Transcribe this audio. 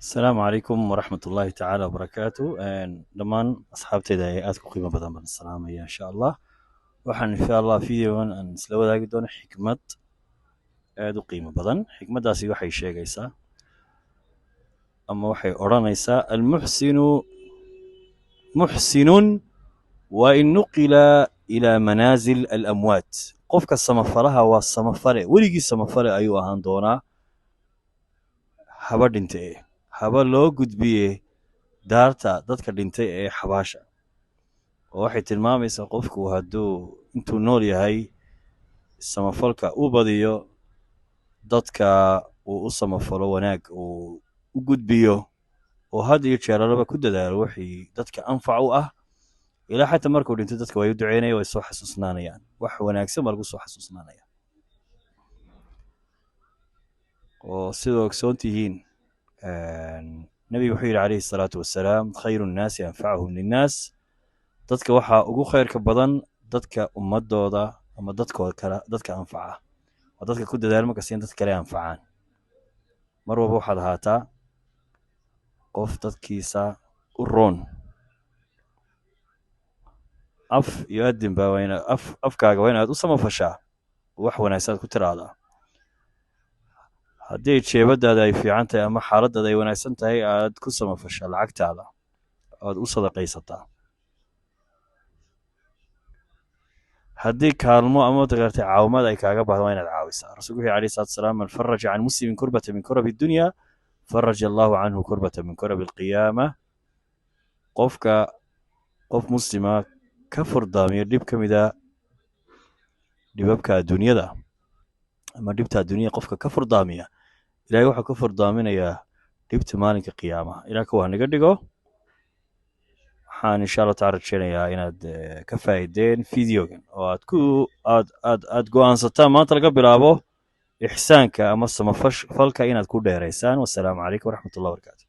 Asalaamu calaykum waraxmat ullaahi tacaala wabarakaatu. Dhammaan asxaabteyda ee aadka u qiimo badan baan salaamaya. Insha Allah waxaan insha Allah videogan aan isla wadaagi doono xikmad aad u qiimo badan. Xikmaddaasi waxay sheegaysaa ama waxay odhanaysaa: almuxsinu muxsinun wa in nuqila ilaa manaazil alamwaat. Qofka samafalaha waa samafale, weligii samafale ayuu ahaan doonaa, haba dhinte, haba loo gudbiye daarta dadka dhintay ee xabaasha. Oo waxay tilmaamaysaa qofku hadduu intuu nool yahay samafalka u badiyo, dadka uu u samafalo, wanaag uu u gudbiyo, oo had iyo jeeralaba ku dadaalo wixii dadka anfac u ah, ilaa xataa markuu dhinto dadka way u duceynaya, way soo xasuusnaanayaan, wax wanaagsan baa lagu soo xasuusnaanaya. Oo sidoo ogsoon tihiin, nebigu wuxuu yidhi calayhi salaatu wasalaam: khayru nnaasi anfacuhum linnaas. Dadka waxaa ugu khayrka badan dadka ummadooda ama dadkooda kale dadka anfaca. Waa dadka ku dadaal markasta in dadka kale anfacaan. Mar walba waxaad ahaataa qof dadkiisa u roon af iyo adinba. Waa ina af afkaaga waa inaad u samafashaa, wax wanaagsan aad ku tiraahdaa. Haddii jeebadaada ay fiican tahay ama xaaladdaada ay wanaagsan tahay, aad ku samafashaa lacagtaada, aad u sadaqaysataa. Haddii kaalmo ama mataqaartay caawimaad ay kaaga baahdo, waa inaad caawisaa. Rasuulku wuxuu alayhi salaatu wasalaam: man faraja can muslimin kurbata min kurabi dunya, faraja allahu canhu kurbata min kurabi alqiyaama. Qofka qof muslima ka furdaamiyo dhib ka mida dhibabka adduunyada ama dhibta adduunyada qofka ka furdaamiya, Ilahay wuxuu ka furdaaminayaa dhibta maalinka qiyaamaha. Ilaah kuwa naga dhigo. Waxaan insha Allah taala rajeynayaa inaad ka faa'iideen videogan oo aad ku aad aad aad go'aansataan maanta laga bilaabo ixsaanka ama samafalka inaad ku dheeraysaan. Wasalaamu calaykum waraxmat ullah wabarakaatu.